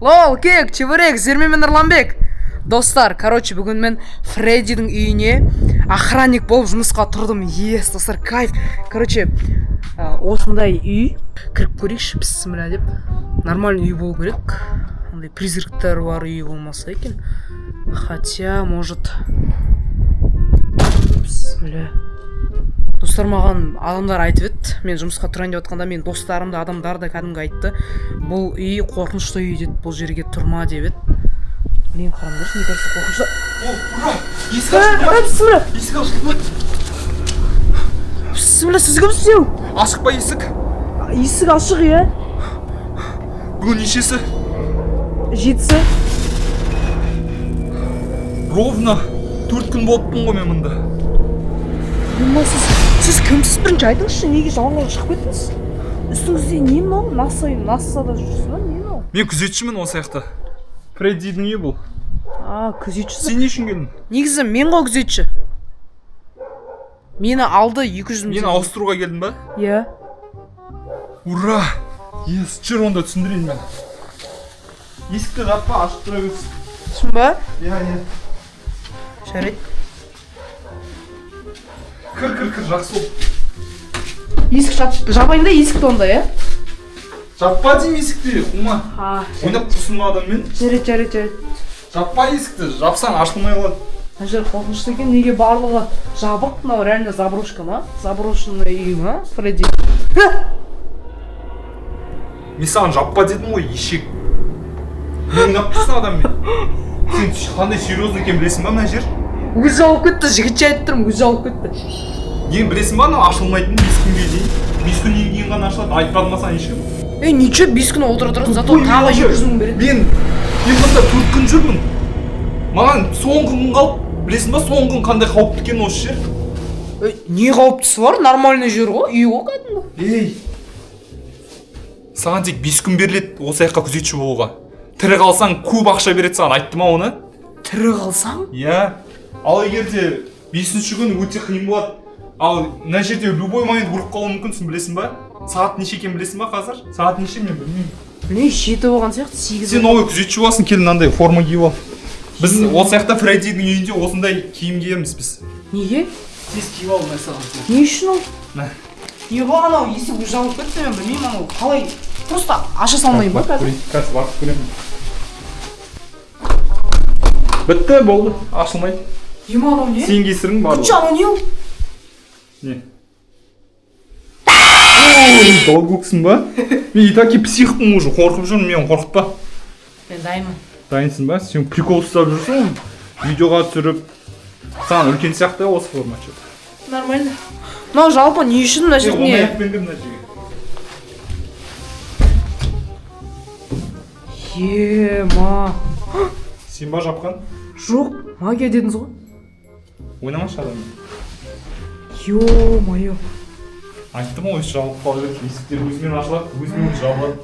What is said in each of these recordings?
Лол, кек, чебурек, Зермен мен Нұрланбек. Достар, короче, бүгін мен Фреддидің үйіне охранник болып жұмысқа тұрдым. Yes, достар, кайф. Короче, осындай үй. Кіріп көрейікші, бісміллә деп. Нормальный үй болу керек. Андай призрактар бар үй болмаса екен. Хотя, может. Бісміллә. Достар, маған адамдар айтып еді, мен жұмысқа тұрайын деп жатқанда, мен достарым да, адамдар да кәдімгі айтты: бұл үй қорқынышты үй деді, бұл жерге тұрма деп еді. Блин, қараңдаршы, мне кажется, қорқынышты. О, ура! Есік ашылды ма? Бісміллә. Есік ашылды ма? Бісміллә, сіз кімсіз еу? Ашық па есік? Есік ашық, иә. Бүгін нешесі? 7-сі. Ровно 4 күн болыппын ғой мен мұнда. Ема, сіз кімсіз, бірінші айтыңызшы, неге жалаңаш шығып кеттіңіз? Үстіңізде не мынау? НАСА, НАСАда жүрсіз ба, не мынау? Мен күзетшімін осы жақта. Фреддидің үйі бұл. А, күзетшісіз. Сен не үшін келдің? Негізі мен ғой күзетші. Мені алды 200 мың. Мені ауыстыруға келдің ба? Иә. Ура! Yes, жүр онда, түсіндірейін мен. Есікті жаппа, ашып тұра берсін. Шын ба? Иә. Жарайды. Кір, кір, кір, жақсы болды. Есік жабайын да есікті онда, иә? Жаппа деймін есікті, қума. А. Ойнап тұрсың ба адаммен? Жарайды, жарайды, жарайды. Жаппа есікті, жапсаң, ашылмай қалады. Мына жер қорқынышты екен, неге барлығы жабық? Мынау реально заброшка ма? Заброшенный үй ма, Фредди? Мен саған жаппа дедім ғой, ешек. Не ойнап тұрсың адаммен? Сен қандай серьезный екенін білесің ба мына жер? Өзі жауып кетті, жігітше айтып тұрмын, өзі жауып кетті. Нені білесің ба, анау ашылмайтын 5 күнге дейін. 5 күннен кейін ғана ашылады. Айтпады ма саған ешкім? Ей, ничего, 5 күн отыра тұрасың, зато тағы 200 мың береді. Мен мында 4 күн жүрмін. Маған соңғы күн қалып, білесің ба, соңғы күн қандай қауіпті екенін осы жер? Ей, не қауіптісі бар? Нормальный жер ғой, үй ғой кәдімгі. Ей, саған тек 5 күн беріледі осы жаққа күзетші болуға. Тірі қалсаң, көп ақша береді саған, айтты ма оны? Тірі қалсаң? Иә. Ал егер де бесінші күн өте қиын болады. Ал мына жерде любой момент өліп қалуы мүмкінсің, білесің ба? Сағат неше екенін білесің ба қазір? Сағат неше, мен білмеймін. Білмеймін, 7 болған сияқты, 8. Сен новый күзетші боласың, кел, мынандай форма киіп ал. Біз осы жақта Фреддидің үйінде осындай киім киеміз біз. Неге? Тез киіп ал, мына саған. Не үшін ол? Мә. Не ғой, анау есік уже жабылып кетті, мен білмеймін, анау қалай, просто аша салмаймын ба қазір? Қазір барып көремін. Бітті, болды, ашылмайды. Ема, анау не? Сен кесірің Күтші, барлығы. Анау не ол? Не? Ой, долгуксың ба? Мен и так и психпын уже, қорқып жүрмін, мені қорқытпа. Мен дайынмын. Дайынсың ба? Сен прикол ұстап жүрсің ғой, видеоға түсіріп. Саған үлкен сияқты осы форма че-то. Нормально. Мынау жалпы не үшін мына Сен жерде не? аяқпен кір мына жерге. Ема. Сен ба жапқан? Жоқ, магия дедіңіз ғой. Ойнамашы адаммен. Ё-моё. Айттым ғой, жабылып қала береді. Есіктер өзімен ашылады, өзімен өзі жабылады.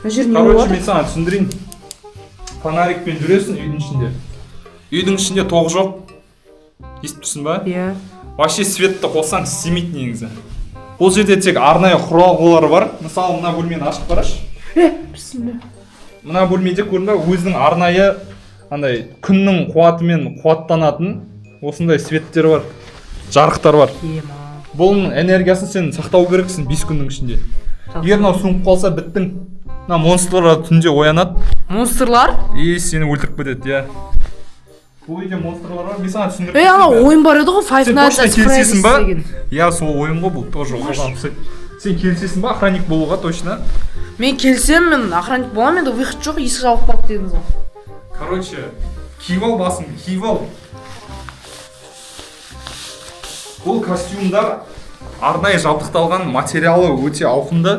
Мына жер не Короче, болып мен саған түсіндірейін. Фонарикпен жүресің үйдің ішінде. Үйдің ішінде тоқ жоқ. Естіп тұрсың ба? Иә. Вообще светті қоссаң, істемейді негізі. Бұл жерде тек арнайы құралғылар бар. Мысалы, мына бөлмені ашып қарашы. Е, бісміллә. Мына бөлмеде, көрдің ба, өзінің арнайы андай күннің қуатымен қуаттанатын осындай светтер бар. Жарықтар бар. Ема. Бұның энергиясын сен сақтау керексің 5 күннің ішінде. Егер мынау сөніп қалса, біттің. Мына монстрлар түнде оянады Монстрлар? и сені өлтіріп кетеді, иә. Бұл үйде монстрлар бар, мен саған түсіндіріп Ей, анау кетейін бәрін. ойын бар еді ғой, Five Сен Nights точно at келісесің Freddy's ба? деген. Иә, сол ойын ғой бұл, тоже оған ұқсайды. Сен келісесің ба охранник болуға точно? Мен келсем, мен охранник боламын, енді выход жоқ, есік жабылып қалды дедіңіз ғой. Короче, киіп ал басыңды, киіп ал. Бұл костюмдар арнайы жабдықталған, материалы өте ауқымды.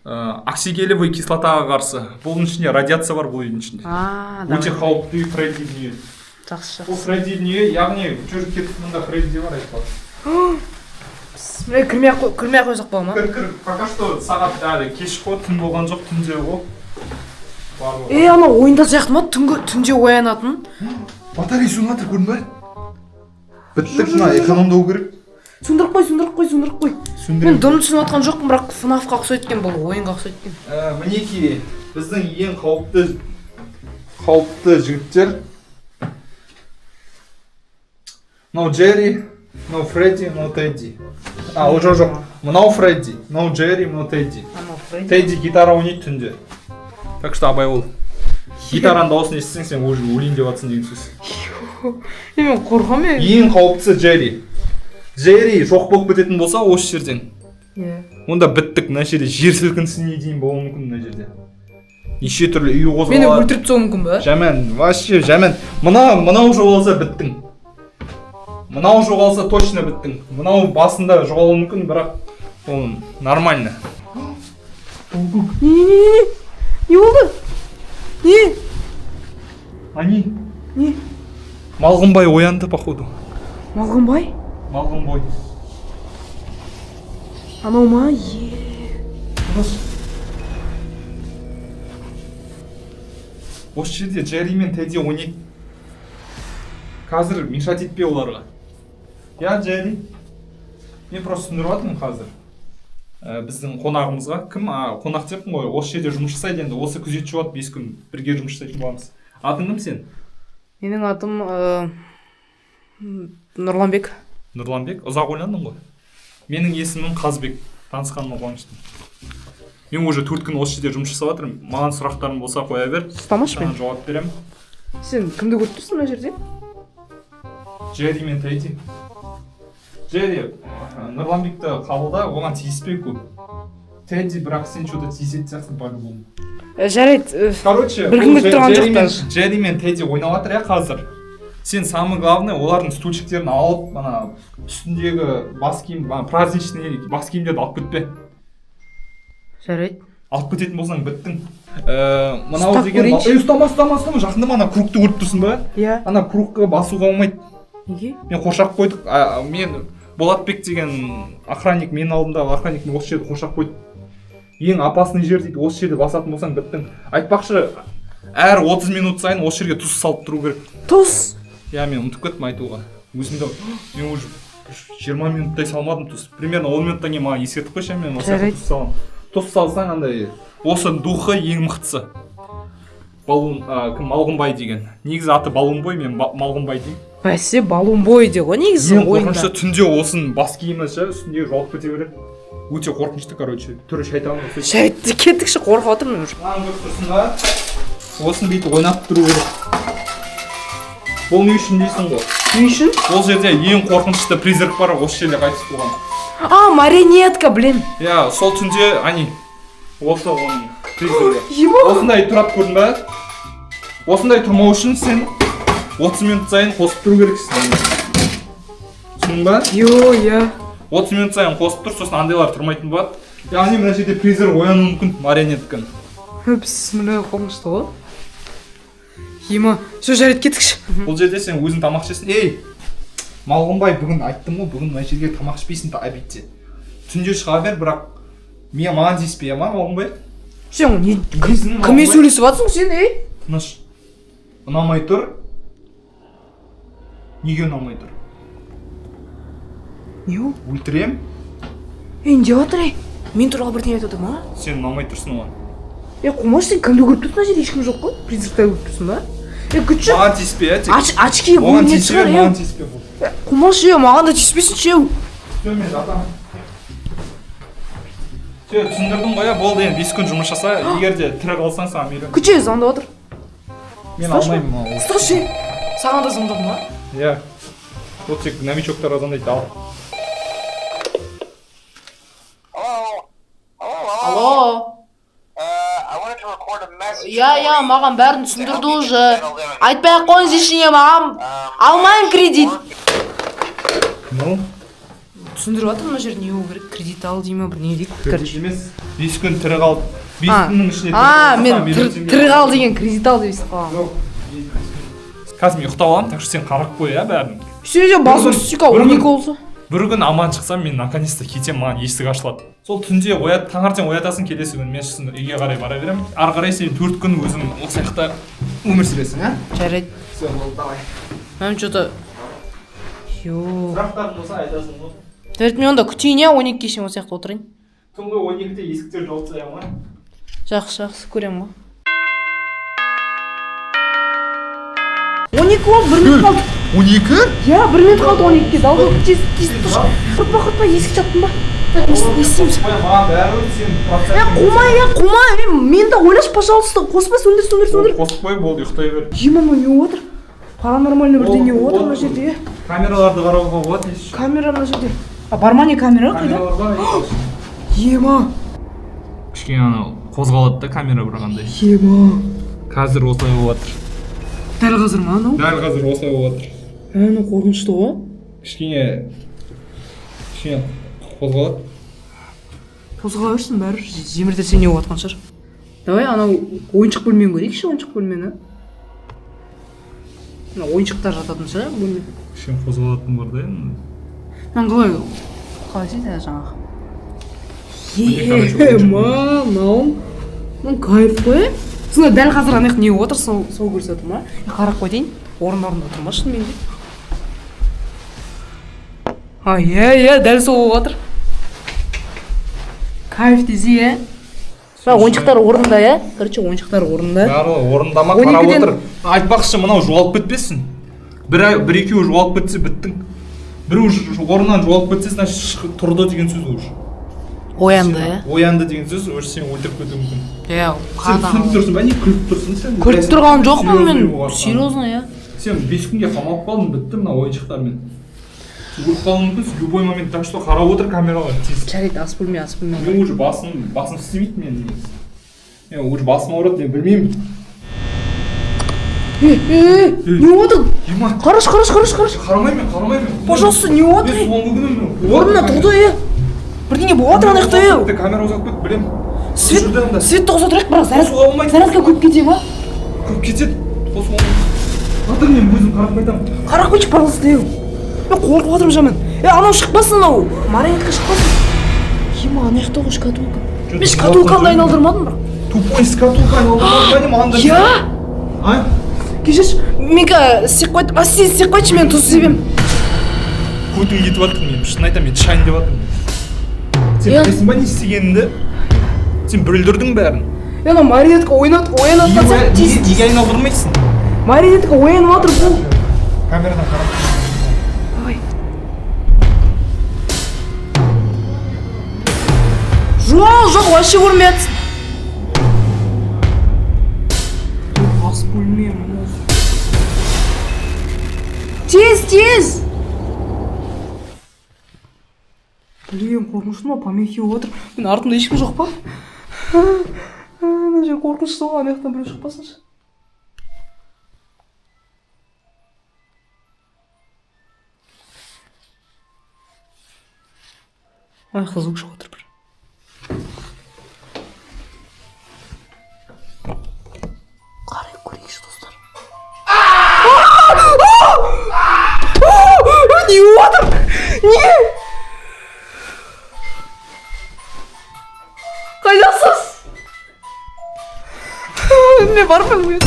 Оксигелевый кислотаға қарсы. Бұның ішінде радиация бар, бұл үйдің ішінде. А, Өте давай. қауіпті үй, Фреддидің үйі. Жақсы, Бұл жақсы. Фреддидің үйі, яғни жүр, кеттік, мында Фредди бар айтпақшы. Бісміллә, кірмей ақ қойсақ бола ма? Кір, кір, пока что сағат әлі кеш қой, түн болған жоқ, түнде ғой. Барлығы. Ей, анау ойында сияқты ма, түнгі, түнде оянатын? Батарея сөніп жатыр, көрдің ба? Біттік, мына экономдау керек. Сөндіріп қой, сөндіріп қой, сөндіріп қой. Мен Сөндіремін. дым түсініп жатқан жоқпын, бірақ ФНАФ-қа ұқсайды екен бұл, ойынға ұқсайды екен. Мінекей, біздің ең қауіпті Қауіпті жігіттер. Мынау Джерри, мынау Фредди, мынау Тедди. А, ол жоқ, жоқ. Мынау Фредди, мынау Джерри, мынау Тедди. Анау Фредди. Тедди гитара ойнайды түнде. Так что абай бол. Гитараның дауысын естісең, сен уже өлейін деп жатсың деген сөз. Е, мен қорқамын е. Ең қауіптісі Джерри. Джерри жоқ болып кететін болса осы жерден. Иә. Онда біттік, мына жерде жер сілкінісіне дейін болуы мүмкін мына жерде. Неше түрлі үй Мені қозғалады. өлтіріп тастауы мүмкін ба? Жаман, вообще жаман. Мынау жоғалса біттің. Мынау жоғалса точно біттің. Мынау басында жоғалуы мүмкін, бірақ ол нормально. Не, не, не, не, не. Не болды? Не? Ани. Не? Малғынбай оянды, походу. Малғынбай? Малғынбой. Анау ма? Е. Осы жерде Джерри мен Тедди ойнайды. Қазір мешать етпе оларға. Я Джерри. Мен просто түсіндіріп жатырмын қазір. Біздің қонағымызға кім, қонақ деппін ғой, осы жерде жұмыс жасайды енді, осы күзетші болады, 5 күн бірге жұмыс жасайтын боламыз. Атың кім сен? Менің атым Нұрланбек. Нұрланбек, ұзақ ойландың ғой. Менің есімім Қазбек, танысқаныма қуаныштымын. Мен уже 4 күн осы жерде жұмыс жасап жатырмын. Маған сұрақтарың болса қоя бер. Ұстамашы Саған мен. жауап беремін. Сен кімді көріп тұрсың мына жерде? Джерри мен Тедди. Джерри, Нұрланбекті қабылда, оған тиіспе көп. Тедди, бірақ сен что-то тиісетін сияқтысың по-любому. Жарайды. Короче, Бір күн бұл күтіп тұрған Джерри жоқ мен- даже. Джерри мен Тедди ойнап жатыр иә қазір. Сен самый главный олардың стульчиктерін алып, ана үстіндегі бас киім, ана праздничный бас киімдерді алып кетпе. Жарайды. Алып кететін болсаң біттің. Мынау Ұстап деген көрейінші. Ей, ұстама, ұстама, ұстама, жақындама, ана кругты көріп тұрсың ба? Иә. Ана кругқа басуға болмайды. Неге? Мен қоршап қойдық. Мен Болатбек деген охранник, менің алдымдағы охранник мен осы жерді қоршап қойды. Ең опасный жер дейді, осы жерде басатын болсаң біттің. Айтпақшы, әр 30 минут сайын осы жерге тұз салып тұру керек. Тұз. Иә, мен ұмытып кеттім айтуға. Өзімді мен уже 20 минуттай салмадым тұз. Примерно 10 минуттан кейін маған ескертіп қойшы, мен осы жаққа Жарайды. тұз саламын. Тұз салсаң андай осы духы ең мықтысы. Балун, кім, Малғынбай деген. Негізі аты Балунбой, мен Малғынбай деймін. Бәсе, Балунбой де ғой негізі Ең ойында. қорқынышты түнде осының бас киімі ше, үстіндегі жоғалып кете береді. Өте қорқынышты, короче. Түрі шайтанның ұқсайды. Жарайды, кеттікші, қорқып отырмын мен уже. Мынаны көріп тұрсың ба? Осыны бүйтіп ойнатып тұру керек. Бұл не үшін дейсің ғой? Не үшін? Ол жерде ең қорқынышты призрак бар, осы жерде қайтыс болған. А, марионетка, блин. Иә, сол түнде, ани, осы оның призрагі. Ема. Осындай тұрады, көрдің ба? Осындай тұрмау үшін сен 30 минут сайын қосып тұру керексің. Түсіндің ба? Йо, иә. 30 минут сайын қосып тұр, сосын андайлар тұрмайтын болады. Яғни мына жерде призрак оянуы мүмкін, марионетканың. Бісміллә, қорқынышты ғой. Ема, все, жарайды, кеттікші. Бұл жерде сен өзің тамақ ішесің. Ей, Малғынбай, бүгін айттым ғой, бүгін мына жерге тамақ ішпейсің обедте. Түнде шыға бер, бірақ мен маған тиіспе, ма, Малғынбай? Сен не Несің, кіммен Малғынбай? сөйлесіп жатсың сен, ей? Тыныш. Ұнамай тұр. Неге ұнамай тұр? Не ол? Өлтірем. Ей, не деп жатыр, ей? Мен туралы бірдеңе айтып отыр ма? Сен ұнамай тұрсың оған. Е, қумаш, сен кімді көріп тұрсың мына жерде? Ешкім жоқ қой. Призрактар көріп тұрсың ба? Е, күтші. Маған тиіспе, иә, тек. Очки Оған көрінетін тиісе шығар, бер, е. маған тиіспе бұл. Қумаш, е, маған да тиіспесінші, е. Все, мен жатамын. Все, түсіндірдім ғой, иә, болды енді 5 күн жұмыс жаса, егер де тірі қалсаң саған миллион. Күтші, звондап отыр. Мен Ұсташы. алмаймын ол. Ұсташы. Саған да звондады ма? Иә. Ол тек новичоктарға звондайды, ал. Hello. Hello. Алло. I wanted to record a message. Иә, иә, маған бәрін түсіндірді уже. Айтпай ақ қойыңыз ештеңе маған. Алмаймын кредит. Ну, Түсіндіріп жатыр мына жерде не болу керек? Кредит ал дей ма, бірдеңе дейді. кредит емес. 5 күн тірі қалып, 5 күннің ішінде тірі А, қалсаң, мен миллион теңге. тірі қал деген кредит ал деп естіп қалғанмын. Жоқ. Қазір мен ұйықтап аламын, так что сен қарап қой, иә, бәрін. Все, все, басым түсік, 12 болса. Бір күн аман шықсам, мен наконец-то кетемін, маған есік ашылады. Сол түнде оят, таңертең оятасың, келесі күні мен сосын үйге қарай бара беремін. Ары қарай сен 4 күн өзің осы жақта өмір сүресің, ә? Жарайды. Все, болды, давай. Мен что-то. Йо. Сұрақтарың болса айтасың ғой. Жарайды, мен онда күтейін, иә, 12-ге шейін осы жақта отырайын. Түнгі 12-де есіктер жауып тастаймын ғой. Жақсы, жақсы, көремін ғой. 12 болды, 1 минут қалды. 12? Иә, 1 минут қалды 12-ге. Дауыл, тез, тез тұршы. Құртпа, құртпа, есік жаптың ба? Так, не істейміз? Маған бәрібір, сен процесс. Е, қумай, е, қумай, е, мен де ойлашы, пожалуйста, қоспа, сөндір, сөндір, сөндір. Қосып қой, болды, ұйықтай бер. Ема, мынау не болып жатыр? Паранормальный бірдеңе болып жатыр мына жерде, е. Камераларды қарауға болады, если. Камера мына жерде. А, бар ма, не, камера қайда? Камералар бар. Ема. Кішкене анау қозғалады да камера бір қандай. Ема. Қазір осылай болып жатыр. Дәл қазір ма анау? Дәл қазір осылай болып жатыр. Ә, анау қорқынышты ғой. Кішкене қозғалады. Қозғала берсін, бәрібір жемірдесе не болып жатқан шығар. Давай анау ойыншық бөлмені көрейікші, ойыншық бөлмені. Мына ойыншықтар жататын шығар бөлме. Кішкене қозғалатын бар да енді. Мынаны қалай істейді жаңағы? Міне, короче, ойыншық. Ема, мынау мынау кайф қой, е. Сонда дәл қазір ана жақта не болып отыр, сол көрсетіп отыр ма? Е, қарап қояйын, орын орнында тұр ма шынымен де? А, иә, дәл сол болып жатыр. Кайф десе, иә. Мына ойыншықтар орнында, иә, короче, ойыншықтар орнында. Барлығы орында ма, Он қарап екіден- отыр. Айтпақшы, мынау жоғалып кетпесін. Бір екеуі жоғалып кетсе, біттің. Біреу орнынан жоғалып кетсе, значит, тұрды деген сөз уже. Оянды, иә. Оянды деген сөз уже, сені өлтіріп кетуі мүмкін. Иә. Сен түсініп тұрсың ба, не күліп тұрсың сен? Күліп тұрған жоқпын Серьезный мен. болып жатқан. Серьезно, иә. Сен 5 күнге қамалып қалдың, бітті мына ойыншықтармен. Сен өліп қалуың мүмкінсің любой момент, так что қарап отыр камералар тез. Жарайды, ас бөлме, ас бөлме. Мен уже басым істемейді менің негізі. Мен уже басым ауырады, мен білмеймін. Е, е, не болып отыр? Ема. Қарашы, қарашы, қарашы, қарашы. Қарамаймын мен, қарамаймын. Пожалуйста, не болып Мен жатыр? соңғы күнім мен. Орнына тұрды, е. Бірдеңе болып жатыр ана жақта, е. Камера ұзап кетті, білемін. Свет, Жүрді анда. светті қоса тұрайық, бірақ заряд, Қосуға болмайды. зарядка көп кете ма? Көп кетеді. Қосуға болмайды. Жатыр, мен өзім қарап қайтамын. Қарап қойшы, пожалуйста, е. Мен қорқып жатырмын жаман. Е, анау шықпасын, анау марионетка шықпасын. Ема, ана жақта ғой шкатулка. Мен шкатулканы да айналдырмадым бірақ. Тупой, шкатулка айналдырмадым анда. Иә. А? Кешірші, мен қазір істеп қойдым. А, сен істеп қойшы, мен тұз себемін. Көтім кетіп жатыр мен, шын айтамын, мен шайын деп жатырмын. Сен Иә. білесің ба не істегеніңді? Сен бүлдірдің бәрін. Е, анау марионетка ойнап оянып жатқан сияқты. Тез. Неге айналдырмайсың? Марионетка оянып жатыр бұл. Камерадан қарап. Ой. Жоқ, жоқ, вообще көрмей жатсың. Ас бөлме мынау. Тез, тез. Блин, қорқынышты ма, помехи болып жатыр. Мен артымда ешкім жоқ па? Мына жер қорқынышты ғой, ана жақтан біреу шықпасыншы. Ана жақта звук шығып отыр бір. Қарай көрейікші, достар. Не болып жатыр? Не? Қайдасыз? Мен бармаймын.